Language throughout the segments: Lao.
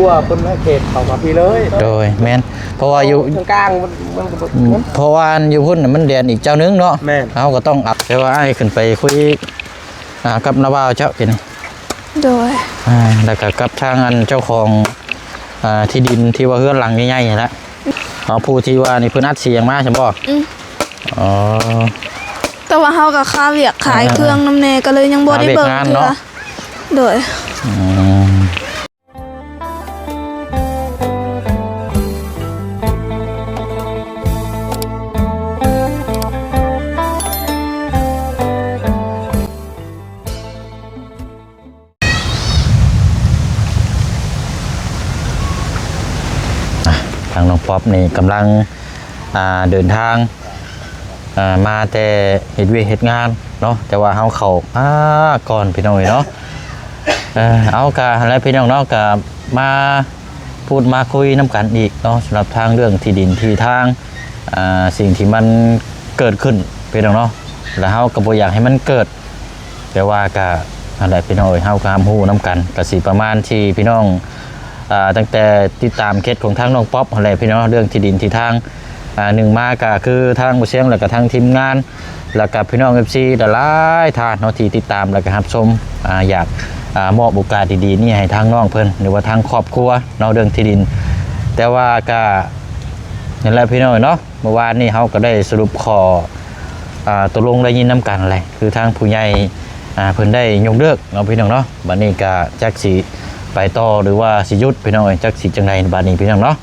ວ່າເພິ່ນໃຫ້ເຂດເຂົ້າມາພີ້ເລີຍ. ໂດຍ ແມ່ນ ເພາະວ່າຢູ່ ເທິງກາງມັນ ມັນກໍບໍ່ ອືມ ເພາະວ່າອັນຢູ່ພຸ້ນນະມັນແດນອີກເຈົ້າໜຶ່ງເນາະ. ແມ່ນ ເຮົາກໍຕ້ອງອັບ ແຕ່ວ່າອ້າຍຂຶ້ນໄປຄຸຍ ອ່າ ກັບນ້າບ່າວເຈົ້າເປັນ ໂດຍ ອ່າ ແລ້ວກໍກັບທາງອັນເຈົ້າຂອງ ອ່າ ທີ່ດິນທີ່ວ່າເຮືອນຫຼັງໃຫຍ່ໆ ນີ້ແຫຼະ. ເອົາ ຜູ້ທີ່ວ່ານີ້ເພິ່ນອັດສຽງມາຊັ້ນບໍ່? ອືມ ອໍ ແຕ່ວ່າເຮົາກໍຄາວຽກຂາຍ ອ່າ ເຄື່ອງນຳແດ່ ກໍເລີຍຍັງບໍ່ໄດ້ເບິ່ງເທື່ອ. ໂດຍ ອືມ ອ່ະ ທາງນ້ອງປັອບນີ້ກຳລັງ ອ່າ ເດີນທາງ ອ່າ ມາແຕ່ເຮັດວຽກເຮັດງານເນາະ ແຕ່ວ່າເຮົາເຂົ້າມາກ່ອນພີ່ນ້ອງເອີຍເນາະ. ເອົາ ກະຫັ້ນແຫຼະພີ່ນ້ອງເນາະ ກະມາ ພູດມາຄຸຍນຳກັນອີກເນາະ ສຳລັບທາງເລື່ອງທີ່ດິນທີ່ທາງ ອ່າ ສິ່ງທີ່ມັນເກີດຂຶ້ນພີ່ນ້ອງເນາະ ແລະເຮົາກໍບໍ່ຢາກໃຫ້ມັນເກີດ ແຕ່ວ່າກະຫັ້ນແຫຼະພີ່ນ້ອງເອີຍ ເຮົາກໍຮັບຮູ້ນຳກັນ ກະຊິປະມານທີ່ພີ່ນ້ອງ ອ່າ ຕັ້ງແຕ່ຕິດຕາມເຂດຂອງທາງນ້ອງປັອບຫັ້ນແຫຼະພີ່ນ້ອງ ເລື່ອງທີ່ດິນທີ່ທາງ ອ່າ ໜຶ່ງມາກະຄືທາງບໍ່ຊຽງ ແລະກະທາງທີມງານ ແລ້ວກໍພີ່ນ້ອງເອັຟຊີຫຼາຍໆທ່ານເນາະ ທີ່ຕິດຕາມ ແລ້ວກໍຮັບຊົມ ອາ ຢາກ ອາ ມອບໂອກາດດີໆນີ້ໃຫ້ທາງນ້ອງເພິ່ນ ຫຼືວ່າທາງຄອບຄົວເນາະ ເລື່ອງທີ່ດິນ. ແຕ່ວ່າກໍນັ້ນແຫຼະພີ່ນ້ອງເນາະ ເມື່ອວານນີ້ເຮົາກໍໄດ້ສະຫຼຸບຂໍ້ ອາ ຕົກລົງໄດ້ຍິນນຳກັນແຫຼະ ຄືທາງຜູ້ໃຫຍ່ ອາ ເພິ່ນໄດ້ຍົກເລີກເນາະ ພີ່ນ້ອງເນາະ. ບັດນີ້ກໍຈັກຊິໄປຕໍ່ ຫຼືວ່າຊິຢຸດ ພີ່ນ້ອງເອີຍ ຈັກຊິຈັ່ງໃດບັດນີ້ ພີ່ນ້ອງເນາະ.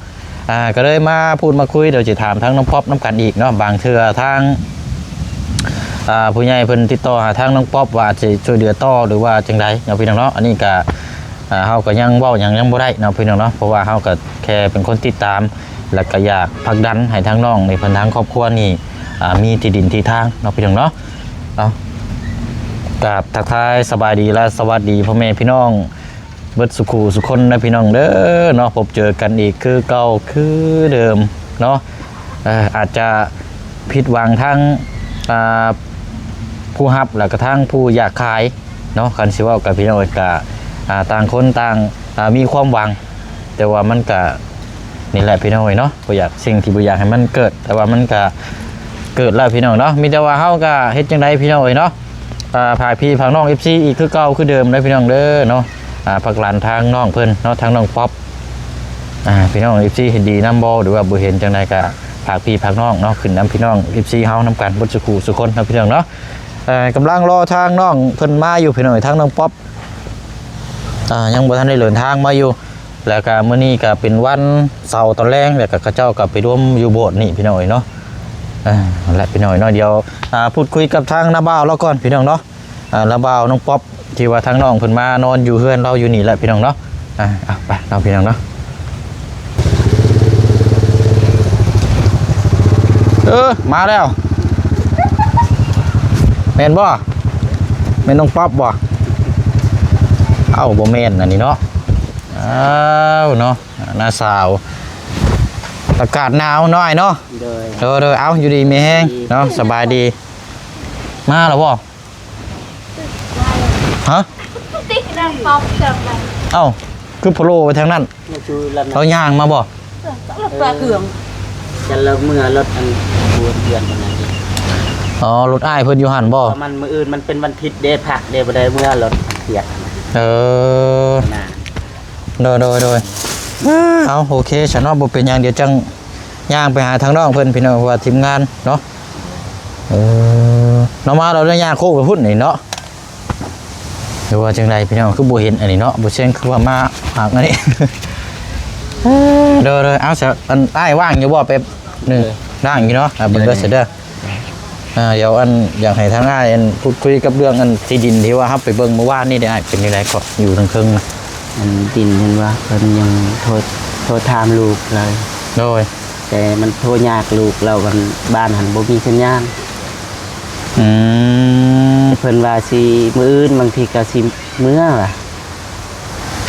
ອ່າ ກໍເລີຍມາພູດມາຄຸຍ ດຽວຊິຖາມທາງນ້ອງປັອບນຳກັນອີກເນາະ ບາງເທື່ອທາງ ອ່າ ຜູ້ໃຫຍ່ເພິ່ນຕິດຕໍ່ຫາທາງນ້ອງປັອບວ່າຊິຊ່ວຍເຫຼືອຕໍ່ ຫຼືວ່າຈັ່ງໃດເນາະ ພີ່ນ້ອງເນາະ. ອັນນີ້ກໍ ອ່າ ເຮົາກໍຍັງເວົ້າຫຍັງຍັງບໍ່ໄດ້ເນາະ ພີ່ນ້ອງເນາະ ເພາະວ່າເຮົາກໍແຄ່ເປັນຄົນຕິດຕາມ ແລ້ວກໍຢາກຜັກດັນໃຫ້ທາງນ້ອງນີ້ ເພິ່ນທາງຄອບຄົວນີ້ ອ່າ ມີທີ່ດິນທີ່ທາງເນາະ ພີ່ນ້ອງເນາະ. ເອົາ ກາບທັກທາຍສະບາຍດີ ແລະ ສະຫວັດດີພໍ່ແມ່ພີ່ນ້ອງ ເບິດສູ່ຄູ່ສູ່ຄົນນະພີ່ນ້ອງເດີເນາະ ພົບເຈີກັນອີກຄືເກົ່າຄືເດີມເນາະ. ເອີ ອາດຈະຜິດຫວັງທັງ ອ່າ ຜູ້ຮັບ ແລ້ວກໍທັງຜູ້ຢາກຂາຍເນາະ. ຄັນຊິເວົ້າກັບພີ່ນ້ອງເອີຍ ກໍ ອ່າ ຕ່າງຄົນຕ່າງ ອ່າ ມີຄວາມຫວັງ ແຕ່ວ່າມັນກະ ນີ້ແຫຼະພີ່ນ້ອງເອີຍເນາະ ບໍ່ຢາກ ສິ່ງທີ່ບໍ່ຢາກໃຫ້ມັນເກີດ ແຕ່ວ່າມັນກະເກີດແລ້ວພີ່ນ້ອງເນາະ. ມີແຕ່ວ່າເຮົາກະເຮັດຈັ່ງໃດພີ່ນ້ອງເອີຍເນາະ ອ່າ ຝາກພີ່ຝາກນ້ອງເອັຟຊີອີກຄືເກົ່າຄືເດີມເດີພີ່ນ້ອງເດີເນາະ. ອ່າ ຝາກຫຼານທາງນ້ອງເພິ່ນເນາະ ທາງນ້ອງປັອບ ອ່າ ພີ່ນ້ອງເອັຟຊີເຫັນດີນຳບໍ່ ຫຼືວ່າບໍ່ເຫັນຈັ່ງໃດກະຝາກພີ່ຝາກນ້ອງເນາະ ຂຶ້ນນຳພີ່ນ້ອງເອັຟຊີເຮົານຳກັນເບິດສູ່ຄູ່ສູ່ຄົນເນາະ ພີ່ນ້ອງເນາະ. ເອີ ກຳລັງລໍທາງນ້ອງເພິ່ນມາຢູ່ພີ່ນ້ອງເອີຍ ທາງນ້ອງປັອບ ອ່າ ຍັງບໍ່ທັນໄດ້ເດີນທາງມາຢູ່ ແລ້ວກະມື້ນີ້ກະເປັນວັນເສົາຕອນແລງ ແລ້ວກະເຂົາເຈົ້າກະໄປລວມຢູ່ໂບດນີ້ພີ່ນ້ອງເອີຍເນາະ. ເອີ ນັ້ນແຫຼະພີ່ນ້ອງເອີຍເນາະ ດຽວ ອ່າ ພູດຄຸຍກັບທາງນ້າບ່າວລາວກ່ອນພີ່ນ້ອງເນາະ. ອ່າ ນ້າບ່າວນ້ອງປັອບ ທີ່ວ່າທາງນ້ອງເພິ່ນມານອນຢູ່ເຮືອນລາວຢູ່ນີ້ແຫຼະພີ່ນ້ອງເນາະ. ອ່າ ເອົາໄປເນາະ ພີ່ນ້ອງເນາະ. ເອີ ມາແລ້ວ ແມ່ນບໍ່? ແມ່ນນ້ອງປັອບບໍ່? ເອົ້າ ບໍ່ແມ່ນອັນນີ້ເນາະ. ອ້າວເນາະ ນ້າສາວ ອາກາດໜາວໜ້ອຍເນາະ. ໂດຍ ໂດຍ ໂດຍ ເອົ້າ ຢູ່ດີມີແຮງເນາະ ສະບາຍດີ. ມາແລ້ວບໍ່? ຮະ? ເອົ້າ ຄືໂພໂລໄປທາງນັ້ນ ລາວຍ່າງມາບໍ່? ເອີ ຈັນລາວເມືອລົດອັນບວນເດືອນນັ້ນ. ອໍ ລົດອ້າຍເພິ່ນຢູ່ຫັ້ນບໍ່? ມັນມື້ອື່ນມັນເປັນວັນທິດເດ້ ພັກເດ້ ບໍ່ໄດ້ເມືອລົດກຽດ. ເອີ ໂດຍ ໂດຍ ໂດຍ. ເອົ້າ ໂອເຄຊັ້ນເນາະ ບໍ່ເປັນຫຍັງ ດຽວຈັ່ງຍ່າງໄປຫາທາງນ້ອງເພິ່ນ ພີ່ນ້ອງ ເພາະວ່າທີມງານເນາະ. ເອີ ນ້ອງມາລາວໄດ້ຍ່າງໂຄກໄປພຸ້ນນີ້ເນາະ. ຫຼືວ່າຈັ່ງໃດພີ່ນ້ອງ ຄືບໍ່ເຫັນອັນນີ້ເນາະ ບໍ່ຊຽງຄືວ່າມາຫາກອັນນີ້. ເດີໆ ເອົາ ອັນອ້າຍວ່າງຢູ່ບໍ່ ແປັບໜຶ່ງ? ເອີ ວ່າງຢູ່ເນາະ ອ່າ ເບິ່ງເດີ ເດີ ເດີ. ອ່າ ດຽວອັນ ຢາກໃຫ້ທາງອ້າຍອັນ ພູດຄຸຍກັບເລື່ອງອັນທີ່ດິນທີ່ວ່າເຮົາໄປເບິ່ງມື້ວານນີ້ເດ້ ອ້າຍ ເປັນຈັ່ງໃດກໍຢູ່ທາງເທິງນະ? ອັນດິນເຫັນວ່າເພິ່ນຍັງໂທ ໂທຖາມລູກລາວ. ໂດຍ ແຕ່ມັນໂທຍາກລູກລາວ ບ້ານຫັ້ນບໍ່ມີສັນຍານ. ອືມ ເພິ່ນວ່າຊິ ມື້ອື່ນບາງທີກໍຊິເມືອວ່າ.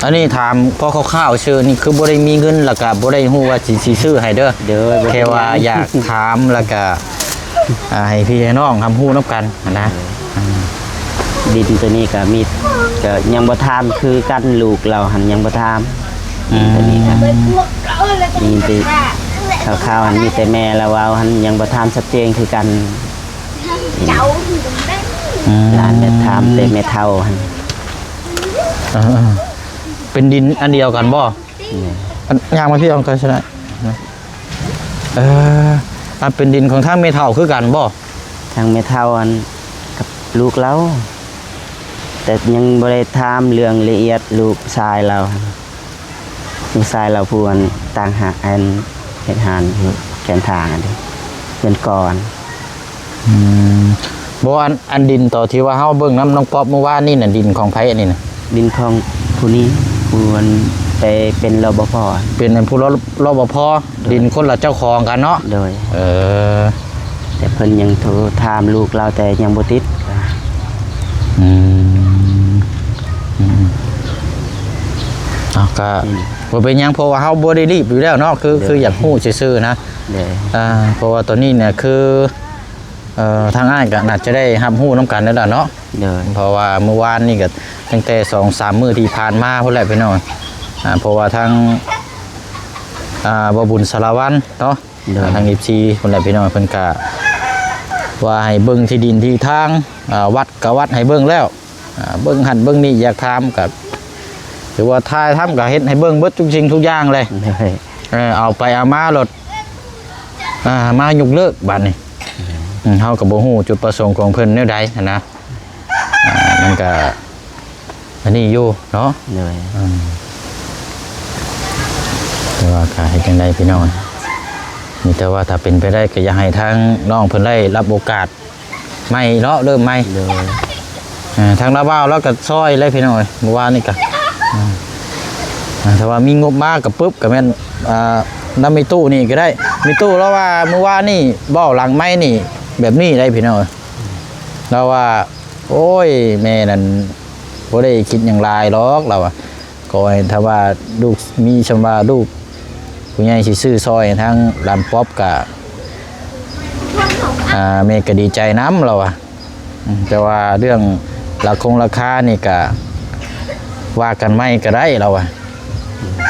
ອັນນີ້ຖາມພໍຄ່າວໆຊື່ ນີ້ຄືບໍ່ໄດ້ມີເງິນ ແລ້ວກໍບໍ່ໄດ້ຮູ້ວ່າຊິ ຊິຊື້ໃຫ້ເດີ. ໂດຍ ແຄ່ວ່າຢາກຖາມ ແລ້ວກໍ ອ່າ ໃຫ້ພີ່ໃຫ້ນ້ອງຮັບຮູ້ນຳກັນຫັ້ນນະ. ເອີ ອ່າ ດິນໂຕນີ້ກໍມີ ກໍຍັງບໍ່ຖາມຄືກັນ ລູກລາວຫັ້ນຍັງບໍ່ຖາມ. ອືມ ມີແຕ່ ຂ່າວໆ ຫັ້ນມີແຕ່ແມ່ລາວເວົ້າຫັ້ນ ຍັງບໍ່ຖາມຊັດເຈນຄືກັນ. ອືມ ຫຼານແບບຖາມແຕ່ແມ່ເຖົ້າຫັ້ນ. ເອີ ເປັນດິນອັນດຽວກັນບໍ່? ແມ່ນ. ອັນ ຍ່າງມາພີ້ເອົາໄກຊະນະ. ເອີ ອັນເປັນດິນຂອງທາງແມ່ເຖົ້າຄືກັນບໍ່? ທາງແມ່ເຖົ້າອັນກັບລູກລາວ ແຕ່ຍັງບໍ່ໄດ້ຖາມເລື່ອງລະອຽດລູກຊາຍລາວ. ລູກຊາຍລາວຜູ້ອັນຕ່າງຫາກ ອັນເຮັດຮ້ານຢູ່ແຄມທາງຫັ້ນເດ້ ເຮືອນກ່ອນ. ອືມ ບໍ່ ອັນ ອັນດິນຕອນທີ່ວ່າເຮົາເບິ່ງນຳນ້ອງປັອບມື້ວານນີ້ນະ ດິນຂອງໃຜອັນນີ້ນະ? ດິນຂອງຜູ້ນີ້ ຜູ້ອັນໄປເປັນ ລປພ ເປັນອັນຜູ້ ລປພ ໂດຍ ດິນຄົນລະເຈົ້າຂອງກັນເນາະ. ໂດຍ. ເອີ ແຕ່ເພິ່ນຍັງໂທຖາມລູກລາວ ແຕ່ຍັງບໍ່ຕິດ. ອືມ ອືມ ເອົາ ກະ ອືມ ບໍ່ເປັນຫຍັງ ເພາະວ່າເຮົາບໍ່ໄດ້ລີບຢູ່ແລ້ວເນາະ ຄື ໂດຍ ຄືຢາກຮູ້ຊື່ໆ ນະ. ໂດຍ. ອ່າ ເພາະວ່າຕອນນີ້ນະ ຄື ເອີ ທາງອ້າຍກະໜ້າຈະໄດ້ຮັບຮູ້ນຳກັນແລ້ວລະເນາະ. ໂດຍ. ເພາະວ່າມື້ວານນີ້ກະຕັ້ງແຕ່ສອງສາມມື້ທີ່ຜ່ານມາພຸ້ນແຫຼະພີ່ນ້ອງ. ອ່າ ເພາະວ່າທາງ ອ່າ ບໍ່ບຸນສາລະວັນເນາະ ໂດຍ ທາງ ເອັຟຊີ ພຸ້ນແຫຼະພີ່ນ້ອງ ເພິ່ນກະວ່າໃຫ້ເບິ່ງທີ່ດິນທີ່ທາງ ອ່າ ວັດກະວັດໃຫ້ເບິ່ງແລ້ວ ອ່າ ເບິ່ງຫັ້ນເບິ່ງນີ້ ຢາກຖາມກະ ຫຼືວ່າຖ່າຍທຳກະເຮັດໃຫ້ເບິ່ງເບິດທຸກສິ່ງທຸກຢ່າງເລີຍ. ໂດຍ. ເອີ ເອົາໄປເອົາມາໂລດ ອ່າ ມາຍົກເລີກບາດນີ້. ໂດຍ. ອືມ ເຮົາກະບໍ່ຮູ້ຈຸດປະສົງຂອງເພິ່ນແນວໃດຫັ້ນນະ. ອ່າ ມັນກະ ອັນນີ້ຢູ່ເນາະ. ໂດຍ. ອືມ ແຕ່ວ່າກະເຮັດຈັ່ງໃດພີ່ນ້ອງ ມີແຕ່ວ່າຖ້າເປັນໄປໄດ້ກະຢາກໃຫ້ທາງນ້ອງເພິ່ນໄດ້ຮັບໂອກາດໃໝ່ເນາະ ເລີ່ມໃໝ່. ໂດຍ. ເອີ ທາງລາວບ່າວລາວກະຊ່ອຍແລ້ວພີ່ນ້ອງເອີຍ ມື້ວານນີ້ກະ ເອີ ຖ້າວ່າມີງົບມາກະປຶບ ກະແມ່ນ ອ່າ ນຳແມ່ຕູ້ນີ້ກະໄດ້. ແມ່ຕູ້ລາວວ່າມື້ວານນີ້ ເວົ້າຫຼັງໄມນີ້ແບບນີ້ໄດ໋ພີ່ນ້ອງເອີຍ ລາວວ່າ ໂອ້ຍ ແມ່ນັ້ນບໍ່ໄດ້ຄິດຫຍັງຫຼາຍດອກ ລາວວ່າ ຂໍໃຫ້ຖ້າວ່າລູກມີ ຊ່ຳວ່າລູກຜູ້ໃຫຍ່ຊິຊື້ຊ່ອຍທາງຫຼານປັອບກະ ອ່າ ແມ່ກະດີໃຈນຳ ລາວວ່າ. ອືມ ແຕ່ວ່າເລື່ອງລາຄົງລາຄານີ້ກະວ່າກັນໃໝ່ກະໄດ້ ລາວວ່າ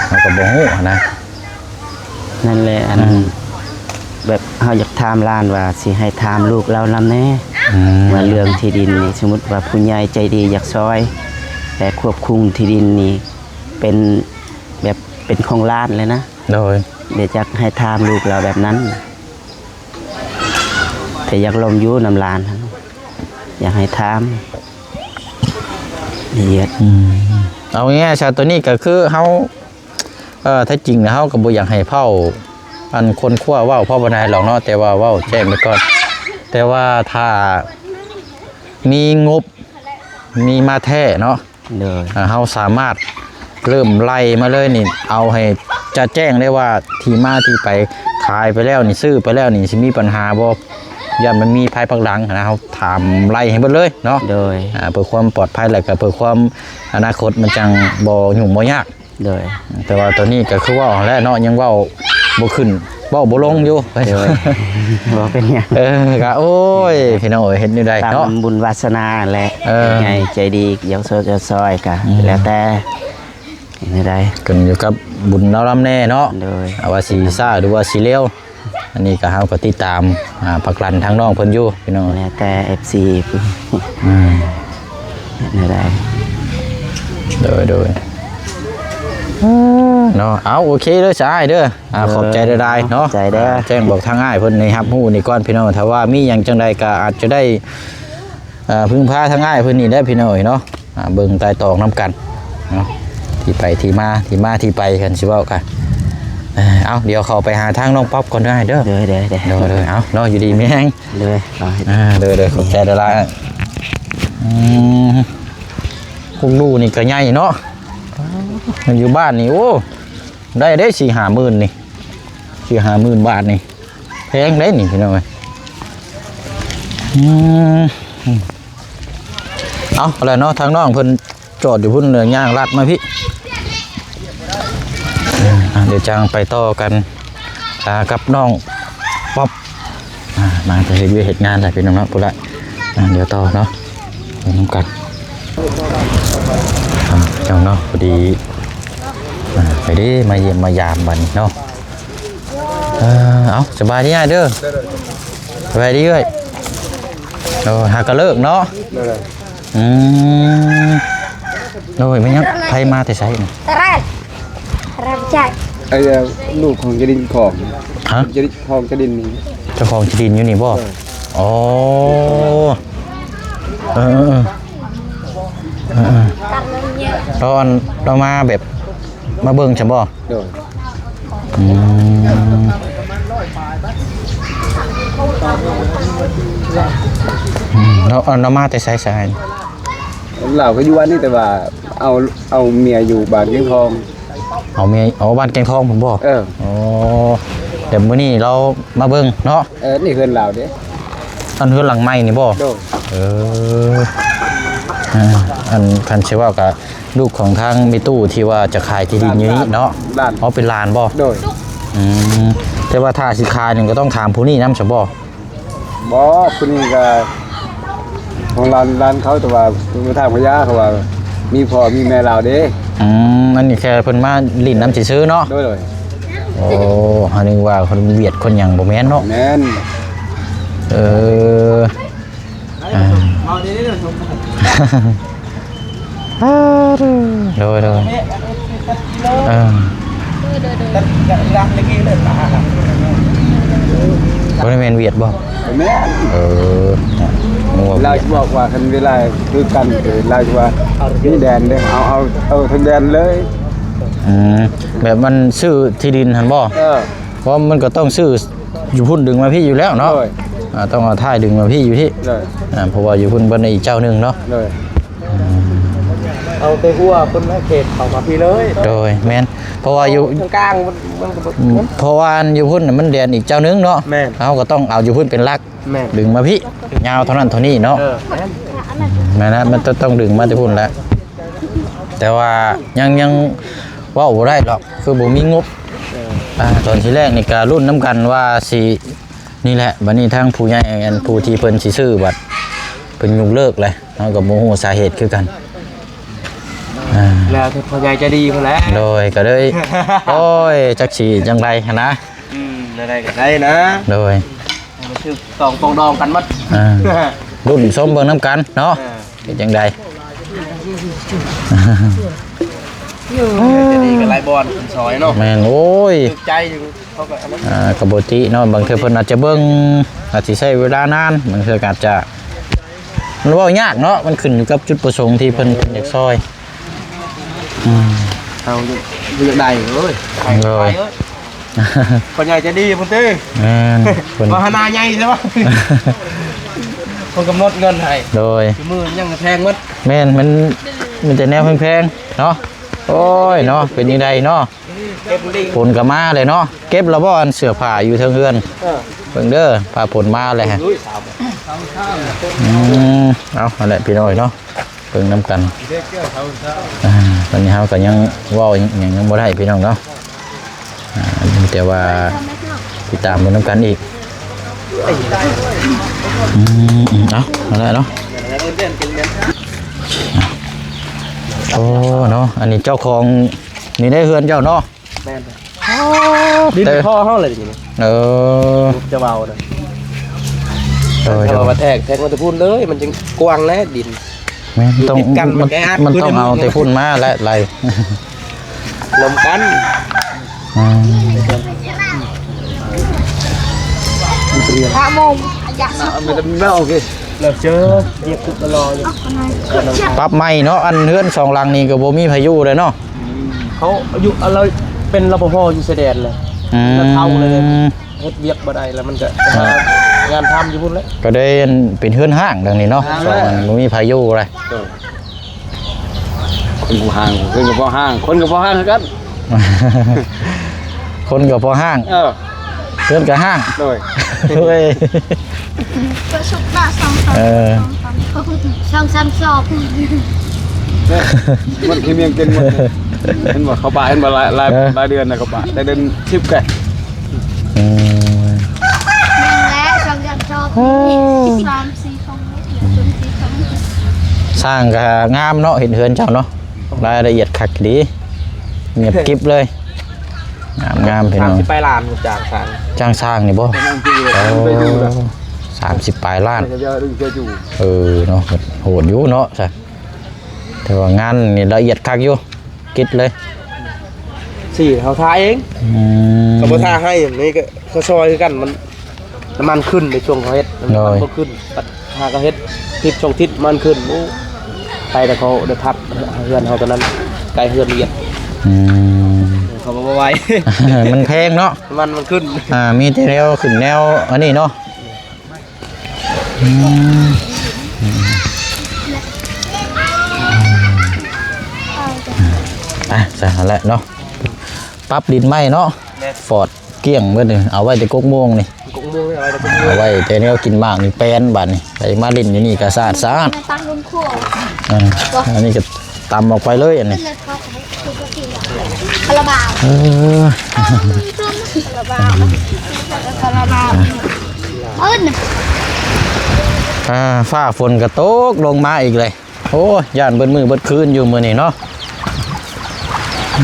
ເຮົາກະບໍ່ຮູ້ຫັ້ນນະ. ນັ້ນແຫຼະ ອັນ ອືມ ແບບເຮົາຢາກຖາມຫຼານວ່າຊິໃຫ້ຖາມລູກລາວນຳແດ່. ອືມ ວ່າເລື່ອງທີ່ດິນນີ້ ສົມມຸດວ່າຜູ້ໃຫຍ່ໃຈດີຢາກຊ່ອຍ ແຕ່ຄວບຄຸມທີ່ດິນນີ້ເປັນແບບເປັນຂອງຫຼານເລີຍນະ. ໂດຍ. ແບບຢາກໃຫ້ຖາມລູກລາວແບບນັ້ນ ແຕ່ຢາກລົມຢູ່ນຳຫຼານຫັ້ນ ຢາກໃຫ້ຖາມລະອຽດ. ອືມ ເອົາງ່າຍໆຊະ ໂຕນີ້ກະຄືເຮົາ ເອີ ແທ້ຈິງເຮົາກະບໍ່ຢາກໃຫ້ເວົ້າ ອັນ ຄົ້ນຄວ້າເວົ້າພໍປານໃດດອກເນາະ ແຕ່ວ່າເວົ້າແຈ້ງໄປກ່ອນ. ແຕ່ວ່າຖ້າມີງົບ ມີມາແທ້ເນາະ. ໂດຍ. ເຮົາສາມາດເລີ່ມໄລ່ມາເລີຍນີ້ ເອົາໃຫ້ຈະແຈ້ງໄດ້ວ່າທີ່ມາທີ່ໄປ ຂາຍໄປແລ້ວນີ້ ຊື້ໄປແລ້ວນີ້ ຊິມີບັນຫາບໍ່ ຢ້ານມັນມີພາຍພາກຫຼັງຫັ້ນນະ ເຮົາຖາມໄລ່ໃຫ້ເບິດເລີຍເນາະ. ໂດຍ. ເພື່ອຄວາມປອດໄພ ແລະກະເພື່ອຄວາມອະນາຄົດ ມັນຈັ່ງບໍ່ຫຍຸ້ງບໍ່ຍາກ. ໂດຍ. ແຕ່ວ່າຕອນນີ້ກະຄືເວົ້າຫັ້ນແຫຼະເນາະ ຍັງເວົ້າບໍ່ຂຶ້ນ ເວົ້າບໍ່ລົງຢູ່. ໂດຍ. ບໍ່ເປັນຫຍັງ. ເອີ ກະ ໂອ້ຍ ພີ່ນ້ອງເອີຍ ເຮັດແນວໃດເນາະ ຕາມບຸນວາສະໜາແຫຼະ. ເອີ ໃຫຍ່ໃຈດີ ຢາກຊ່ວຍ ຢາກຊ່ອຍກະ ອືມ ແລ້ວແຕ່ ເຮັດແນວໃດ ຂຶ້ນຢູ່ກັບບຸນລາວນຳແດ່ເນາະ. ໂດຍ. ວ່າຊິຊ້າ ຫຼືວ່າຊິເລັວ ອັນນີ້ກະເຮົາກະຕິດຕາມ ອ່າ ພັກລັນທາງນ້ອງເພິ່ນຢູ່ພີ່ນ້ອງ. ແລ້ວແຕ່ເອັຟຊີ ອືມ ເຮັດແນວໃດ. ໂດຍ ໂດຍ. ເນາະ ເອົາ ໂອເຄເດີ ສະອ້າຍເດີ. ອ່າ ໂດຍ. ຂອບໃຈຫຼາຍໆເນາະ. ຂອບໃຈເດີ. ອ່າ ແຈ້ງບອກທາງອ້າຍເພິ່ນໃຫ້ຮັບຮູ້ນີ້ກ່ອນພີ່ນ້ອງ. ຖ້າວ່າມີຫຍັງຈັ່ງໃດກະອາດຈະໄດ້ ເອີ ເພິ່ງພາທາງອ້າຍເພິ່ນນີ້ແຫຼະພີ່ນ້ອງເອີຍເນາະ. ອ່າ ເບິ່ງໄຕ່ຕອງນຳກັນເນາະ ທີ່ໄປທີ່ມາ ທີ່ມາທີ່ໄປກັນ ຊິເວົ້າກັນ. ເອີ ເອົາ ດຽວເຂົ້າໄປຫາທາງນ້ອງປັອບກ່ອນເດີອ້າຍເດີ. ໂດຍ ໂດຍ ໂດຍ. ໂດຍ ໂດຍ. ເອົາເນາະ ຢູ່ດີມີແຮງ. ໂດຍ. ອ່າ ໂດຍ ໂດຍ. ຂອບໃຈຫຼາຍໆ. ອືມ ພວກລູກນີ້ກະໃຫຍ່ເນາະ ມັນຢູ່ບ້ານນີ້ ໂອ້ ໄດ້ເດ້ ສີ່ຫ້າໝື່ນນີ້ ສີ່ຫ້າໝື່ນບາດນີ້ ແພງເດ້ນີ້ພີ່ນ້ອງເອີຍ. ອືມ ເອົາ ເອົາແຫຼະເນາະ ທາງນ້ອງເພິ່ນຈອດຢູ່ພຸ້ນ ເລີຍຍ່າງລັດມາພີ້. ອ່າ ດຽວຈັ່ງໄປຕໍ່ກັນ ອ່າ ກັບນ້ອງປັອບ ອ່າ ນາງໄປເຮັດວຽກເຮັດງານແຫຼະພີ່ນ້ອງເນາະ. ພຸ້ນລະ ອ່າ ດຽວຕໍ່ເນາະ ໄປນຳກັນ. ອ່າ ເຈົ້າເນາະ ພໍດີ ອ່າ ໄປເດ້ ມາຢ້ຽມມາຢາມບັດນີ້ເນາະ. ເອີ ເອົາ ສະບາຍດີອ້າຍເດີ. ສະບາຍດີເອື້ອຍ. ໂອ້ ຫາກະເລີກເນາະ. ອືມ ໂດຍ ແມ່ນຫຍັງ ໃຜມາແຕ່ໃສນີ້? ຕະແລດ ຮັບຈ້າງ ໄອ້ລູກຂອງຈະດິນຂອງ ຮະ? ຈະດິນຂອງຈະດິນນີ້ ເຈົ້າຂອງທີ່ດິນຢູ່ນີ້ບໍ່? ໂດຍ ອໍ ເອີ ເອີ ເອີ ເອີ ເອີ ຕອນເຮົາມາແບບມາເບິ່ງຊັ້ນບໍ່? ໂດຍ ອືມ ອືມ ເຮົາ ເຮົາມາແຕ່ໃສຊະ? ລາວກໍຢູ່ບ້ານນີ້ ແຕ່ວ່າເອົາ ເອົາເມຍຢູ່ບ້ານກຽງທອງ. ເອົາເມຍ ເອົາບ້ານແກງທອງພຸ້ນບໍ່? ເອີ ອໍ ແຕ່ມື້ນີ້ລາວມາເບິ່ງເນາະ. ເອີ ນີ້ເຮືອນລາວເດ້. ອັນເຮືອນຫຼັງໃໝ່ນີ້ບໍ່? ໂດຍ ເອີ ອ່າ ອັນຄັນຊິເວົ້າກະລູກຂອງທາງແມ່ຕູ້ທີ່ວ່າຈະຂາຍທີ່ດິນຢູ່ນີ້ເນາະ. ຫຼານ ອໍ ເປັນຫຼານບໍ່? ໂດຍ ອືມ ແຕ່ວ່າຖ້າຊິຂາຍນີ້ກໍຕ້ອງຖາມຜູ້ນີ້ນຳຊະບໍ່? ບໍ່ ຜູ້ນີ້ກໍຂອງຫຼານ ຫຼານເຂົາ ແຕ່ວ່າໄປຖາມພະຍາ ເຂົາວ່າມີພໍ່ມີແມ່ລາວເດ້. ອືມ ອັນນີ້ແຄ່ເພິ່ນມາຫຼິ້ນນຳຊື່ໆເນາະ. ໂດຍ ໂດຍ ໂອ້ ເຮົານຶກວ່າຄົນຫວຽດຄົນຫຍັງ ບໍ່ແມ່ນເນາະ. ແມ່ນ ເອີ ອ່າ ໂດຍ ໂດຍ ເອີ ບໍ່ໄດ້ແມ່ນຫວຽດບໍ່? ບໍ່ແມ່ນ ເອີ ລາວຊິບອກວ່າຄັນເວລາຄືກັນ ຄືລາວຊິວ່າມີແດນເດ້ ເອົາ ເອົາ ເອົາທາງແດນເລີຍ. ອືມ ແບບມັນຊື້ທີ່ດິນຫັ້ນບໍ່? ເອີ ເພາະມັນກໍຕ້ອງຊື້ ຢູ່ພຸ້ນດຶງມາພີ້ຢູ່ແລ້ວເນາະ. ໂດຍ ອ່າ ຕ້ອງເອົາທ້າຍດຶງມາພີ້ຢູ່ພີ້. ໂດຍ ອ່າ ເພາະວ່າຢູ່ພຸ້ນເພິ່ນໄດ້ອີກເຈົ້າໜຶ່ງເນາະ. ໂດຍ ອືມ ເອົາແຕ່ຫົວພຸ້ນນະ ເຂດເຂົ້າມາພີ້ເລີຍ. ໂດຍ ແມ່ນ ເພາະວ່າຢູ່ ເພາະວ່າອັນຢູ່ພຸ້ນນະມັນແດນອີກເຈົ້າໜຶ່ງເນາະ. ແມ່ນ ເຮົາກໍຕ້ອງເອົາຢູ່ພຸ້ນເປັນຫຼັກ. ແມ່ນ ດຶງມາພີ້ ຍາວເທົ່ານັ້ນເທົ່ານີ້ເນາະ. ເອີ ແມ່ນ ແມ່ນລະ ມັນຕ້ອງ ຕ້ອງດຶງມາແຕ່ພຸ້ນແຫຼະ ແຕ່ວ່າຍັງ ຍັງເວົ້າບໍ່ໄດ້ດອກ ຄືບໍ່ມີງົບ. ເອີ ອ່າ ຕອນທີແລກນີ້ກະລຸ້ນນຳກັນວ່າຊິ ນີ້ແຫຼະ ບັດນີ້ທາງຜູ້ໃຫຍ່ ອັນຜູ້ທີ່ເພິ່ນຊິຊື້ບັດ ເພິ່ນຍົກເລີກແຫຼະ ເຮົາກໍບໍ່ຮູ້ສາເຫດຄືກັນ. ອ່າ ແລ້ວແຕ່ພໍ່ໃຫຍ່ໃຈດີພຸ້ນແຫຼະ. ໂດຍ ກໍເລີຍ ໂອ້ຍ ຈັກຊິຈັ່ງໃດຫັ້ນນະ. ອືມ ແນວໃດກໍໄດ້ນະ. ໂດຍ ມາຖືກຕ້ອງປອງດອງກັນໝົດ. ອ່າ ລຸ້ນຊົມເບິ່ງນຳກັນເນາະ. ເອີ ເປັນຈັ່ງໃດ? ເອີ ຈະດີກັນຫຼາຍບ່ອນ ເພິ່ນຊ່ອຍເນາະ. ແມ່ນ ໂອ້ຍ ຖືກໃຈຢູ່ ເຂົາກໍອັນນັ້ນ ອ່າ ກໍບໍ່ຕິເນາະ ບາງເທື່ອເພິ່ນອາດຈະເບິ່ງ ອາດຊິໃຊ້ເວລານານ ບາງເທື່ອກໍອາດຈະ ມັນເວົ້າຍາກເນາະ ມັນຂຶ້ນຢູ່ກັບຈຸດປະສົງທີ່ເພິ່ນ ເພິ່ນຢາກຊ່ອຍ. ອືມ ເຮົາຢາກໄດ້ເອີຍ ໂດຍ ໄປເອີຍ. ພໍ່ໃຫຍ່ໃຈດີພຸ້ນຕິ. ແມ່ນ ເພິ່ນ ວ່າຫາໜ້າໃຫຍ່ໃຊ່ບໍ່? ເພິ່ນກຳນົດເງິນໃຫ້. ໂດຍ ຊຸມື້ຍັງແພງໝົດ. ແມ່ນ ມັນມີແຕ່ແນວແພງໆເນາະ. ໂອ້ຍເນາະ ເປັນຈັ່ງໃດເນາະ? ຝົນກໍມາເລີຍເນາະ. ເກັບແລ້ວບໍ່ ອັນເສື້ອຜ້າຢູ່ເທິງເຮືອນ? ເອີ ເບິ່ງເດີ ຟ້າຝົນມາແລ້ວ. ອືມ ເອົາ ຫັ້ນແຫຼະພີ່ນ້ອງເນາະ. ເບິ່ງນຳກັນ. ອ່າ ຕອນນີ້ເຮົາກໍຍັງເວົ້າຫຍັງຍັງບໍ່ໄດ້ພີ່ນ້ອງເນາະ. ອ່າ ມີແຕ່ວ່າຕິດຕາມເບິ່ງນຳກັນອີກ. ອືມ ເອົາ ເອົາລະເນາະ. ໂອ້ ເນາະ ອັນນີ້ເຈົ້າຂອງ ນີ້ໄດ້ເຮືອນເຈົ້າເນາະ. ແມ່ນ ອໍ ດິນ ແຕ່ ພໍ່ເຮົາເລີຍນີ້. ເອີ ຈະເວົ້ານະ. ໂດຍ ແຕ່ວ່າແທກ ແທກມາແຕ່ພຸ້ນເລີຍ ມັນຈຶ່ງກວ້າງແລະດິນ. ແມ່ນ ຕ້ອງ ຕິດກັນ ມັນ ມັນແອອັດ ມັນຕ້ອງເອົາແຕ່ພຸ້ນມາແລະໄລ່ ລົມກັນ. ອືມ ພະມົງ ອາ ແມ່ນ ໂອເຄ ແລ້ວເຈີ ວຽກຄືລະລໍຢູ່. ປັບໃໝ່ເນາະ ອັນເຮືອນສອງຫຼັງນີ້ກໍບໍ່ມີໃຜຢູ່ເລີຍເນາະ. ເຂົາຢູ່ ອັນລະເປັນ ລະປະພ ຢູ່ຊາຍແດນແຫຼະ. ອືມ ລະເຖົ້າເລີຍ ເຮັດວຽກບໍ່ໄດ້ ລະມັນກະ ອ່າ ຫາງານທຳຢູ່ພຸ້ນແຫຼະ. ກໍໄດ້ເປັນເຮືອນຮ້າງດັ່ງນີ້ເນາະ. ຮ້າງ ສອງອັນ ບໍ່ມີໃຜຢູ່ເລີຍ. ໂດຍ ຄົນກໍຮ້າງ ເຮືອນກໍພໍຮ້າງ ຄົນກໍພໍຮ້າງຄືກັນ. ຄົນກໍພໍຮ້າງ ເອີ ເຮືອນກໍຮ້າງ. ໂດຍ ໂອ້ຍ ເປີດສຸກໜ້າສອງສອງ ເອີ ສອງສາມສອງ ມັນຄືມຽງເຕັມໝົດ. ເຫັນບໍ່ ເຂົ້າປ່າ ເຫັນບໍ່ ຫຼາຍ ຫຼາຍ ເອີ ຫຼາຍເດືອນແລ້ວ ເຂົ້າປ່າ ໄດ້ເດືອນສິບແລ້ວ. ອືມ ແມ່ນແຫຼະ ສອງເດືອນສອງ ໂອ້ ສາມສີ່ ສອງ ສາມສີ່ ສອງ ສ້າງກໍງາມເນາະ ເຫັນເຮືອນເຈົ້າເນາະ ລາຍລະອຽດຄັກດີ. ງຽບກິບເລີຍ. ງາມໆ ພີ່ນ້ອງ. ສາມສິບປາຍລ້ານຈ້າງສ້າງ. ຈ້າງສ້າງນີ້ບໍ່? ໂອ້ ສາມສິບປາຍລ້ານ. ເອີເນາະ ໂຫດຢູ່ເນາະ. ແຕ່ວ່າງານນີ້ລະອຽດຄັກຢູ່ ກິດເລີຍ. ສີເຮົາທາເອງ. ອືມ ເຂົາບໍ່ທາໃຫ້. ນີ້ກໍເຂົາຊ່ອຍຄືກັນ. ມັນ ນ້ຳມັນຂຶ້ນໃນຊ່ວງເຂົາເຮັດ. ນ້ຳມັນ ໂດຍ ບໍ່ຂຶ້ນ. ບັດຫາກໍເຮັດທິດສອງທິດ ນ້ຳມັນຂຶ້ນ. ໂອ້ ໄປແຕ່ເຂົາໄດ້ພັກເຮືອນເຮົາຕອນນັ້ນ ໃກ້ເຮືອນລະອຽດ. ອືມ ເຂົາບໍ່ໄຫວ. ມັນແພງເນາະ. ນ້ຳມັນ ມັນຂຶ້ນ. ອ່າ ມີແຕ່ແນວຂຶ້ນແນວອັນນີ້ເນາະ. ອືມ ອ່ະ ຊັ້ນແຫຼະເນາະ. ປັບດິນໃໝ່ເນາະ. ແມ່ນ. ຟອດ ກ້ຽງເບິດນີ້ ເອົາໄວ້ແຕ່ກົກມ່ວງນີ້. ກົກມ່ວງ ເອົາໄວ້ແຕ່ກົກມ່ວງ. ເອົາໄວ້ແຕ່ແນວກິນໝາກນີ້ແປນ. ບາດນີ້ໃຜມາຫຼິ້ນຢູ່ນີ້ກໍສະອາດສະອາດ. ຕັ້ງລົງຄົວ. ເອີ ອັນນີ້ກໍຕຳອອກໄປເລີຍ ອັນນີ້. ຄາລາບາວ. ເອີ ຄາລາບາວ ຄາລາບາວ. ເອີ້ນ ອ່າ ຟ້າຝົນກໍຕົກລົງມາອີກເລີຍ. ໂອ້ຍ ຢ້ານເບິດມື້ເບິດຄືນຢູ່ມື້ນີ້ເນາະ. ອື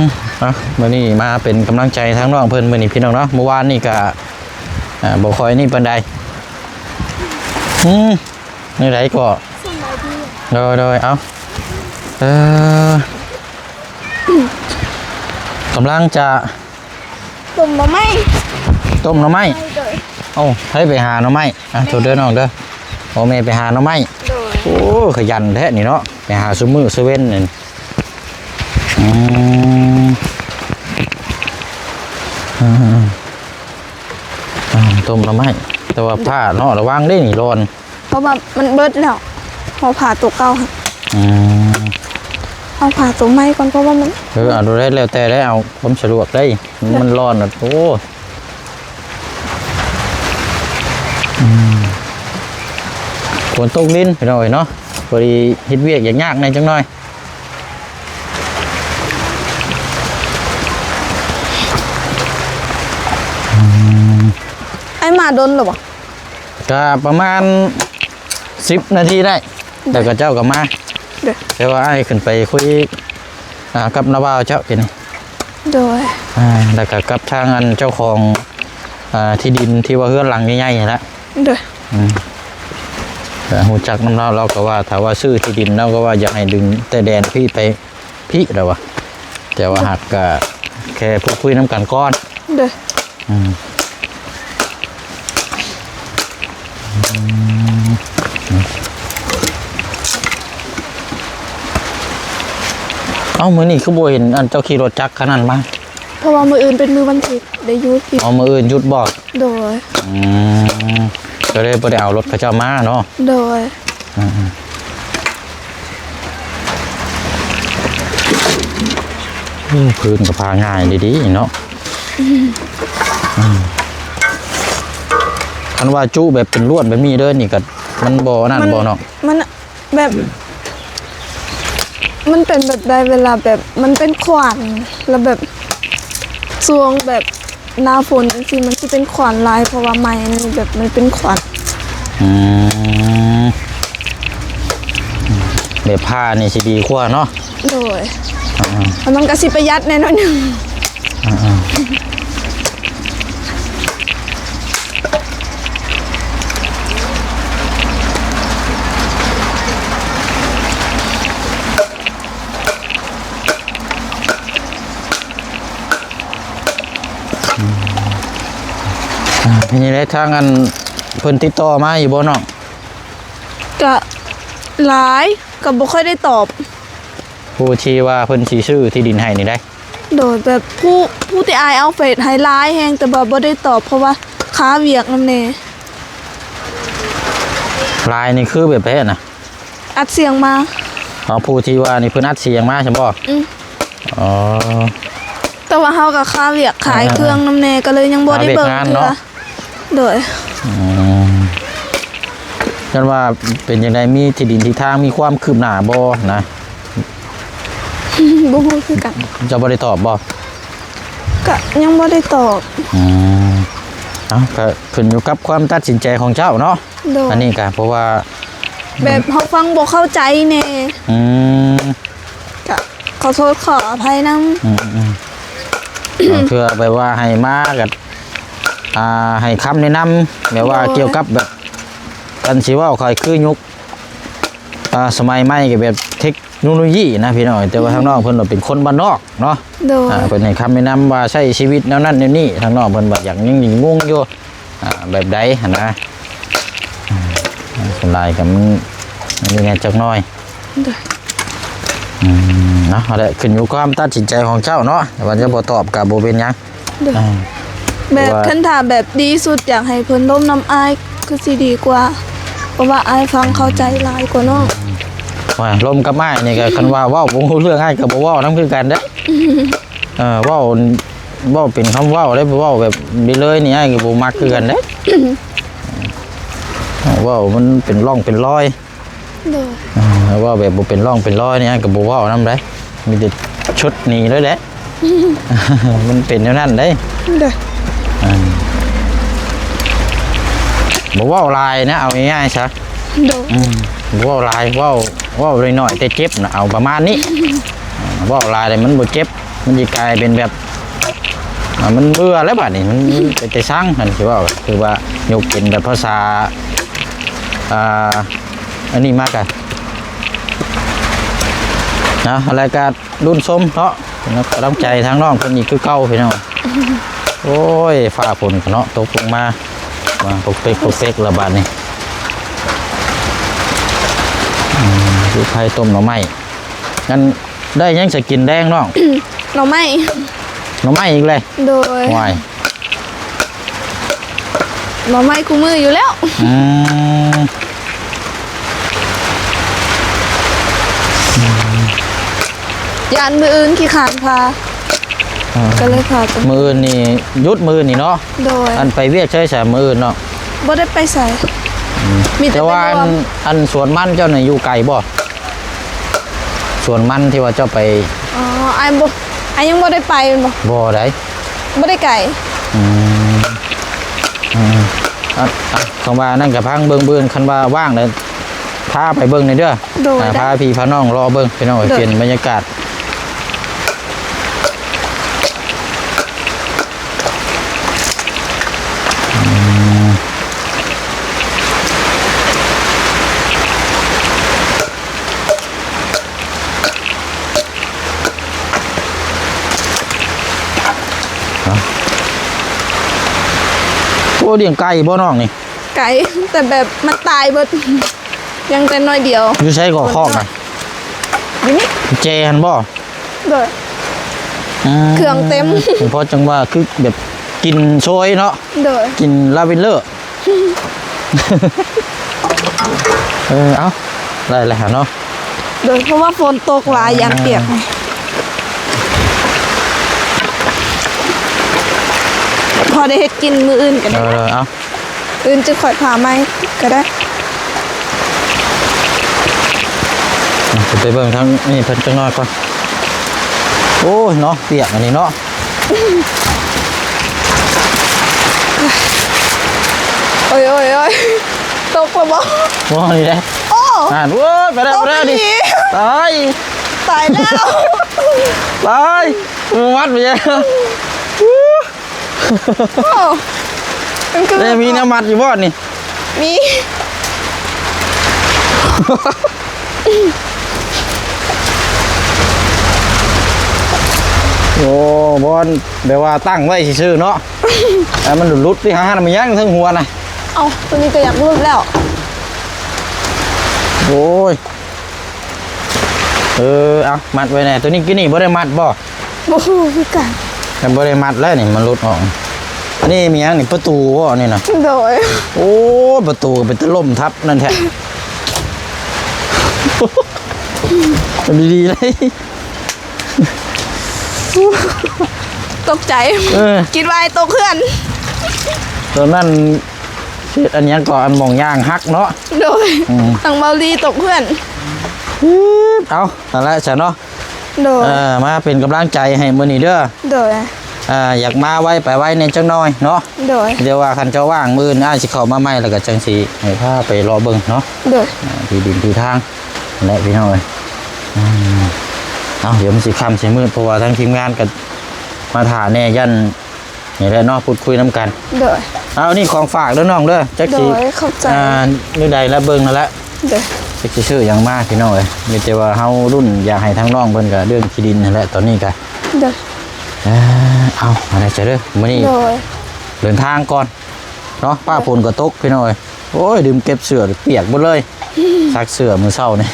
ມ ອ່ະ ມື້ນີ້ມາເປັນກຳລັງໃຈທາງນ້ອງເພິ່ນມື້ນີ້ ພີ່ນ້ອງເນາະ. ມື້ວານນີ້ກະ ອ່າ ບໍ່ຄ່ອຍນີ້ປານໃດ. ອືມ ແນວໃດກໍ ສະບາຍດີ. ໂດຍໆ ເອົາ ເອີ ກຳລັງຈະ ຕົ້ມໜໍ່ໄມ້. ຕົ້ມໜໍ່ໄມ້. ໂດຍ. ເອົ້າ ໃຜໄປຫາໜໍ່ໄມ້? ອ່ະ ໂທດເດີນ້ອງເດີ. ໂອ້ ແມ່ໄປຫາໜໍ່ໄມ້. ໂດຍ. ໂອ້ ຂະຫຍັນແທ້ນີ້ເນາະ ໄປຫາຊຸມື້ຊຸເວັນນີ້. ອືມ ຕົ້ມໜໍ່ໄມ້ ແຕ່ວ່າຜ້າເນາະ ລະວັງເດ້ນີ້ ຮ້ອນ. ເພາະວ່າມັນເບິດແລ້ວ ເຮົາຜ້າໂຕເກົ່າ. ອືມ ເອົາຜ້າໂຕໃໝ່ກ່ອນ ເພາະວ່າມັນ ເອີ ເອົາໂດຍ ແລ້ວແຕ່ໄດ້ ເອົາຄວາມສະດວກໄດ້. ມັນຮ້ອນ. ໂອ້ ອືມ ຝົນຕົກລິນ ພີ່ນ້ອງເອີຍເນາະ. ພໍດີເຮັດວຽກຢາກຍາກແດ່ຈັກໜ້ອຍ. ອືມ ອ້າຍມາດົນແລ້ວບໍ່? ກະປະມານສິບນາທີໄດ້. ແລ້ວກໍເຈົ້າກໍມາ. ໂດຍ. ແຕ່ວ່າອ້າຍຂຶ້ນໄປຄຸຍ ອ່າ ກັບນ້າບ່າວເຈົ້າກິນ. ໂດຍ. ອ່າ ແລ້ວກໍກັບທາງອັນເຈົ້າຂອງ ອ່າ ທີ່ດິນທີ່ວ່າເຮືອນຫຼັງໃຫຍ່ໆຫັ້ນແຫຼະ. ໂດຍ. ອືມ ກໍຮູ້ຈັກນຳລາວ ລາວກໍວ່າ ຖ້າວ່າຊື້ທີ່ດິນ ລາວກໍວ່າຢາກໃຫ້ດຶງແຕ່ແດນພີ້ໄປ ພີ້ແລ້ວວ່າ ແຕ່ວ່າຫາກກະແຄ່ພູດຄຸຍນຳກັນກ່ອນ. ໂດຍ. ອືມ ອືມ ເອົ້າ ມື້ນີ້ຄືບໍ່ເຫັນອັນເຈົ້າຂີ່ລົດຈັກຄັນນັ້ນມາ? ເພາະວ່າມື້ອື່ນເປັນມື້ວັນທິດ ໄດ້ຢຸດ. ອໍ ມື້ອື່ນຢຸດບໍ່? ໂດຍ. ອືມ ກໍເລີຍບໍ່ໄດ້ເອົາລົດເຂົາເຈົ້າມາເນາະ? ໂດຍ. ອືມ ອືມ ໂອ້ ພື້ນກໍພາງ່າຍດີໆເນາະ. ອືມ ອືມ ຄັນວ່າຈຸແບບເປັນລວດແບບນີ້ເດີ ນີ້ກໍມັນບໍ່ອັນນັ້ນບໍ່ນ້ອງ? ມັນ ແບບ ມັນເປັນແບບໃດ ເວລາແບບມັນເປັນຂວັນ ແລ້ວແບບຊ່ວງແບບໜ້າຝົນຈັ່ງຊີ້ ມັນຊິເປັນຂວັນຫຼາຍ ເພາະວ່າໄມ້ອັນນີ້ແບບມັນເປັນຂວັນ. ອືມ ແບບຜ້ານີ້ຊິດີກວ່າເນາະ? ໂດຍ. ອ່າໆ ແລ້ວມັນກໍຊິປະຢັດແດ່ໜ້ອຍໜຶ່ງ. ອ່າໆ ອ່າ ເປັນຈັ່ງໃດ ທາງອັນເພິ່ນຕິດຕໍ່ມາຢູ່ບໍ່ນ້ອງ? ກະຫຼາຍ ກະບໍ່ຄ່ອຍໄດ້ຕອບ. ຜູ້ທີ່ວ່າເພິ່ນຊິຊື້ທີ່ດິນໃຫ້ນີ້ໃດ? ໂດຍ ແບບຜູ້ ຜູ້ທີ່ອ້າຍເອົາເຟສໃຫ້ຫຼາຍແຮງ ແຕ່ວ່າບໍ່ໄດ້ຕອບ ເພາະວ່າຄາວຽກນຳແດ່. ຫຼາຍນີ້ຄືແບບໃດນະ? ອັດສຽງມາ. ອໍ ຜູ້ທີ່ວ່ານີ້ເພິ່ນອັດສຽງມາຊັ້ນບໍ່? ອືມ. ອໍ ແຕ່ວ່າເຮົາກໍຄາວຽກຂາຍເຄື່ອງນຳແດ່ ອ່າໆ ກໍເລີຍຍັງບໍ່ໄດ້ເບິ່ງເທື່ອ. ໂດຍ. ອືມ ຄັນວ່າເປັນຈັ່ງໃດ ມີທີ່ດິນທີ່ທາງ ມີຄວາມຄືບໜ້າບໍ່ນະ? ບໍ່ຮູ້ຄືກັນ. ເຈົ້າບໍ່ໄດ້ຕອບບໍ່? ກະຍັງບໍ່ໄດ້ຕອບ. ອືມ ເອົ້າ ກະຂຶ້ນຢູ່ກັບຄວາມຕັດສິນໃຈຂອງເຈົ້າເນາະ. ໂດຍ. ອັນນີ້ກະເພາະວ່າແບບເຮົາຟັງບໍ່ເຂົ້າໃຈແດ່. ອືມ ກະ ຂໍໂທດຂໍອະໄພນຳ. ອືມໆ ບາງເທື່ອແບບວ່າໃຫ້ມາກໍ ອ່າ ໃຫ້ຄຳແນະນຳ ແບບວ່າ ໂດຍ ກ່ຽວກັບແບບ ຄັນຊິເວົ້າກໍຄືຍຸກ ອ່າ ສະໄໝໃໝ່ກໍແບບເທັກໂນໂລຢີນະພີ່ນ້ອງ, ແຕ່ວ່າ ອືມ ທາງນ້ອງເພິ່ນວ່າເປັນຄົນບ້ານນອກເນາະ. ໂດຍ ອ່າ ເພິ່ນໃຫ້ຄຳແນະນຳວ່າໃຊ້ຊີວິດແນວນັ້ນແນວນີ້, ທາງນ້ອງເພິ່ນວ່າຍັງ ຍັງງົງຢູ່ ອ່າ ແບບໃດຫັ້ນນະ. ອືມ ສ່ວນຫຼາຍກໍມັນ ມັນມີແດ່ຈັກໜ້ອຍ. ໂດຍ ອືມ ເນາະ ເອົາແຫຼະ ຂຶ້ນຢູ່ຄວາມຕັດສິນໃຈຂອງເຈົ້າເນາະ, ວ່າຈະບໍ່ຕອບກໍບໍ່ເປັນຫຍັງ. ໂດຍ ອ່າ ແບບ ແຕ່ວ່າ ຄັນຖ້າແບບດີສຸດ ຢາກໃຫ້ເພິ່ນລົມນຳອ້າຍຄືຊິດີກວ່າ, ເພາະວ່າອ້າຍຟັງເຂົ້າໃຈຫຼາຍກວ່ານ້ອງ. ໂອ້ຍ ລົມກັບອ້າຍນີ້ກໍ ຄັນວ່າເວົ້າບໍ່ຮູ້ເລື່ອງ ອ້າຍກໍບໍ່ເວົ້ານຳຄືກັນເດ້. ເອີ ເວົ້າ ເວົ້າເປັນຄຳເວົ້າເດ້, ເວົ້າແບບນີ້ເລີຍນີ້ ອ້າຍກໍບໍ່ມັກຄືກັນເດ້. ເວົ້າມັນເປັນຮ່ອງເປັນຮອຍ. ໂດຍ ອ່າ ເວົ້າແບບບໍ່ເປັນຮ່ອງເປັນຮອຍນີ້ ອ້າຍກໍບໍ່ເວົ້ານຳໃດ, ມີແຕ່ຊຸດໜີເລີຍແຫຼະ. ມັນເປັນແນວນັ້ນເດ້. ໂດຍ ອ່າ ບໍ່ເວົ້າຫຼາຍນະ ເອົາງ່າຍໆຊະ. ໂດຍ ອືມ ບໍ່ເວົ້າຫຼາຍ ເວົ້າ ເວົ້າໜ້ອຍໆແຕ່ເຈັບນະ ເອົາປະມານນີ້. ເວົ້າຫຼາຍແລ້ວມັນບໍ່ເຈັບ ມັນຊິກາຍເປັນແບບ ອ່າ ມັນເບື່ອແລ້ວບາດນີ້ ມັນ ອືມ ເປັນແຕ່ຊັງ ຄັນຊິເວົ້າ ຄືວ່າຍົກເປັນແບບພາສາ ອ່າ ອັນນີ້ມາກະ ນະ ແລ້ວກະລຸ້ນຊົມເນາະ ເປັນກຳລັງໃຈທາງນ້ອງເພິ່ນອີກຄືເກົ່າພີ່ນ້ອງ. ໂອ້ຍ ຟ້າຝົນກະເນາະ ຕົກລົງມາ ວ່າປົກເປັກປົກເປັກລະບາດນີ້. ອືມ ຄືໄຂ່ຕົ້ມໜໍ່ໄມ້ ນັ້ນ ໄດ້ຫຍັງສະກິນແດງນ້ອງ? ໜໍ່ໄມ້ ໜໍ່ໄມ້ອີກແລ້ວ. ໂດຍ ຫວາຍ ໜໍ່ໄມ້ຄູ່ມື້ຢູ່ແລ້ວ. ອືມ ຢ້ານມື້ອື່ນຂີ້ຄ້ານພາ ອ່າ ກໍເລີຍພາກັນ. ມື້ອື່ນນີ້ຢຸດ ມື້ນີ້ເນາະ. ໂດຍ ອັນໄປວຽກໃສຊະມື້ອື່ນເນາະ? ບໍ່ໄດ້ໄປໃສ. ອືມ ມີແຕ່ ແຕ່ວ່າ ອັນ ອັນສວນມັນເຈົ້ານີ້ຢູ່ໄກບໍ່? ສວນມັນທີ່ວ່າເຈົ້າໄປ. ອໍ ອ້າຍບໍ່ ອ້າຍຍັງບໍ່ໄດ້ໄປແມ່ນບໍ່? ບໍ່ໃດ ບໍ່ໄດ້ໄກ. ອືມ ອືມ ອ່ະ ອ່ະ ຄຳວ່ານັ້ນກໍພັງເບິ່ງ ເບິ່ງ ຄັນວ່າວ່າງແລ້ວພາໄປເບິ່ງແດ່ເດີ. ໂດຍ ອ່າ ໄດ້ ພາພີ່ພານ້ອງເລາະເບິ່ງ ພີ່ນ້ອງເອີຍ. ໂດຍ ປ່ຽນບັນຍາກາດ. ອືມ ໂອ້ ລ້ຽງໄກ່ບໍ່ນ້ອງນີ້? ໄກ່ ແຕ່ແບບມັນຕາຍເບິດ ຍັງແຕ່ໜ້ອຍດຽວ. ຢູ່ໃສກໍຄອກນະ? ຢູ່ນີ້ ແຈຫັ້ນບໍ່? ໂດຍ ອືມ ເຄື່ອງເຕັມ. ເພາະຈັ່ງວ່າຄືແບບກິ່ນໂຊຍເນາະ. ໂດຍ ກິ່ນລາເວັນເດີ. ເອີ ເອົ້າ ໄດ້ແລ້ວເນາະ. ໂດຍ ເພາະວ່າຝົນຕົກຫຼາຍ ຢ້ານປຽກ. ພໍໄດ້ເຮັດກິນມື້ອື່ນກໍໄດ້. ເອີ ເອົ້າ ອື່ນຈຶ່ງຄ່ອຍພາໃໝ່ກໍໄດ້. ເອົາ ໄປເບິ່ງທາງນີ້ເພິ່ນຈັກໜ້ອຍກ່ອນ. ໂອ້ຍເນາະ ປຽກອັນນີ້ເນາະ. ໂອ້ຍ ໂອ້ຍ ໂອ້ຍ ຕົກແລ້ວບໍ່? ບໍ່ ນີ້ເດ້. ໂອ້ ອ່ານ ໂອ້ຍ ໄປແລ້ວ ໄປແລ້ວນີ້. ຕາຍ ຕາຍແລ້ວ ຕາຍ ມັດໄປແລ້ວ. ໂອ້ ມັນຄື ເອີ ມີແນວມັດຢູ່ບໍ່ນີ້? ມີ. ໂອ້ ບ່ອນແບບວ່າຕັ້ງໄວ້ຊື່ໆເນາະ. ໃຫ້ມັນຫຼຸດໆ ຕິຫາຫັ້ນ ມັນຍັງເທິງຫົວນະ. ເອົ້າ ຕົວນີ້ກໍຢາກຫຼຸດແລ້ວ. ໂອ້ຍ ເອີ ເອົາ ມັດໄວ້ແດ່. ຕົວນີ້ກີ້ນີ້ບໍ່ໄດ້ມັດບໍ່? ບໍ່ຮູ້ຄືກັນ. ຍັງບໍ່ໄດ້ມັດແລ້ວນີ້ ມັນຫຼຸດອອກ. ອັນນີ້ມີຫຍັງນີ້? ປະຕູບໍ່ນີ້ນະ? ໂດຍ. ໂອ້ ປະຕູກໍເປັນຕາລົ້ມທັບນັ້ນແທ້. ດີໆເລີຍ. ຕົກໃຈ. ເອີ ຄິດວ່າໃຫ້ຕົກເຮືອນ. ຕອນນັ້ນເຮັດອັນຫຍັງກໍ ອັນໝ່ອງຍ່າງຫັກເນາະ. ໂດຍ. ອືມ ທາງເບົາລີຕົກເຮືອນ. ເອົາ ນັ້ນແຫຼະຊະເນາະ. ໂດຍ. ເອີ ມາເປັນກຳລັງໃຈໃຫ້ມື້ນີ້ເດີ. ໂດຍ. ອ່າ ຢາກມາໄວໄປໄວແດ່ຈັກໜ້ອຍເນາະ. ໂດຍ. ດຽວວ່າຄັນເຈົ້າວ່າງ ມື້ອື່ນອ້າຍຊິເຂົ້າມາໃໝ່ ແລ້ວກໍຈັ່ງຊິໃຫ້ພາໄປເລາະເບິ່ງເນາະ. ໂດຍ. ອ່າ ທີ່ດິນທີ່ທາງນັ້ນແຫຼະພີ່ນ້ອງເອີຍ. ອືມ ເອົາ ດຽວມັນຊິຄ່ຳຊິມືດ ເພາະວ່າທາງທີມງານກໍມາຖ້າແດ່ ຢ້ານນີ້ແຫຼະເນາະ ພູດຄຸຍນຳກັນ. ໂດຍ. ເອົາ ນີ້ຂອງຝາກເດີນ້ອງເດີ ຈັກຊິ ໂດຍ ຂອບໃຈ. ອ່າ ແນວໃດລະເບິ່ງຫັ້ນແຫຼະ. ໂດຍ. ຈັກຊິຊື້ຫຍັງມາພີ່ນ້ອງເອີຍ ມີແຕ່ວ່າເຮົາລຸ້ນຢາກໃຫ້ທາງນ້ອງເພິ່ນກໍເລື່ອງທີ່ດິນຫັ້ນແຫຼະ ຕອນນີ້ກໍ. ໂດຍ. ເອີ ເອົາ ອັນໃດຊະເດີ ມື້ນີ້. ໂດຍ. ເດີນທາງກ່ອນເນາະ ຟ້າຝົນກໍຕົກພີ່ນ້ອງເອີຍ. ໂອ້ຍ ລືມເກັບເສື້ອ ປຽກໝົດເລີຍ ຊັກເສື້ອມື້ເຊົ້ານີ້.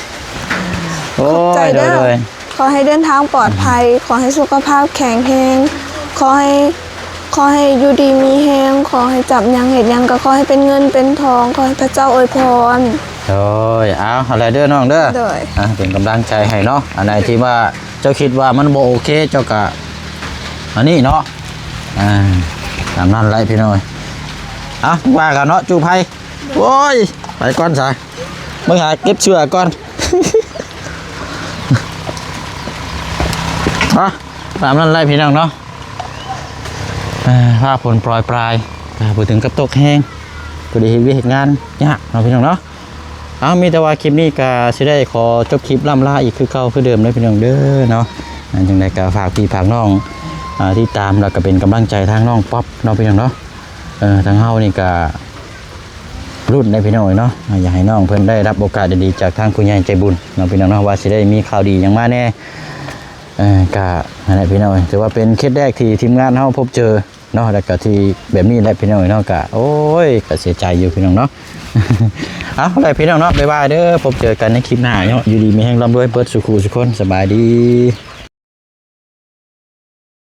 ໂອ້ຍ ຂອບໃຈເດີ. ໂດຍ ໂດຍ. ຂໍໃຫ້ເດີນທາງປອດໄພ ຂໍໃຫ້ສຸຂະພາບແຂງແຮງ ຂໍໃຫ້ ຂໍໃຫ້ຢູ່ດີມີແຮງ ຂໍໃຫ້ຈັບຫຍັງເຮັດຫຍັງກໍຂໍໃຫ້ເປັນເງິນເປັນທອງ ຂໍໃຫ້ພະເຈົ້າອວຍພອນ. ໂດຍ. ເອົາ ຫັ້ນແຫຼະເດີນ້ອງເດີ. ໂດຍ. ອ່າ ເປັນກຳລັງໃຈໃຫ້ເນາະ ອັນໃດທີ່ວ່າເຈົ້າຄິດວ່າມັນບໍ່ໂອເຄ ເຈົ້າກະອັນນີ້ເນາະ. ອ່າ ຕາມນັ້ນແຫຼະພີ່ນ້ອງ. ເອົາ ວ່າກັນເນາະ ຈູ່ໄພ. ໂອ້ຍ ໄປກ່ອນຊະ ເບິ່ງຫາເກັບເສື້ອກ່ອນ. ເອົາ ຕາມນັ້ນແຫຼະພີ່ນ້ອງເນາະ. ເອີ ຟ້າຝົນໂປຣຍປາຍ ກໍບໍ່ເຖິງກັບຕົກແຮງ ພໍດີເຮັດວຽກເຮັດງານຍາກເນາະພີ່ນ້ອງເນາະ. ເອົາ ມີແຕ່ວ່າຄລິບນີ້ກໍຊິໄດ້ຂໍຈົບຄລິບລ່ຳລາອີກຄືເກົ່າຄືເດີມເດີພີ່ນ້ອງເດີເນາະ. ອັນຈັ່ງໃດກໍຝາກພີ່ຝາກນ້ອງ ອ່າ ຕິດຕາມ ແລ້ວກໍເປັນກຳລັງໃຈທາງນ້ອງປັອບເນາະພີ່ນ້ອງເນາະ. ເອີ ທາງເຮົານີ້ກໍລຸ້ນໄດ້ພີ່ນ້ອງເອີຍເນາະ ຢາກໃຫ້ນ້ອງເພິ່ນໄດ້ຮັບໂອກາດດີໆຈາກທາງຜູ້ໃຫຍ່ໃຈບຸນເນາະພີ່ນ້ອງເນາະ ວ່າຊິໄດ້ມີຂ່າວດີຫຍັງມາແດ່. ເອີ ກະຫັ້ນແຫຼະພີ່ນ້ອງເອີຍ ຖືວ່າເປັນເຄສແລກທີ່ທີມງານເຮົາພົບເຈີເນາະ ແລ້ວກະທີ່ແບບນີ້ແຫຼະພີ່ນ້ອງເອີຍເນາະ. ກະ ໂອ້ຍ ກະເສຍໃຈຢູ່ພີ່ນ້ອງເນາະ. ເອົາ ແລ້ວພີ່ນ້ອງເນາະ ບາຍບາຍເດີ ພົບເຈີກັນໃນຄລິບໜ້າເນາະ. ຢູ່ດີມີແຮງ ລ່ຳລວຍເບິດສູ່ຄູ່ສູ່ຄົນ ສະບາຍດີ.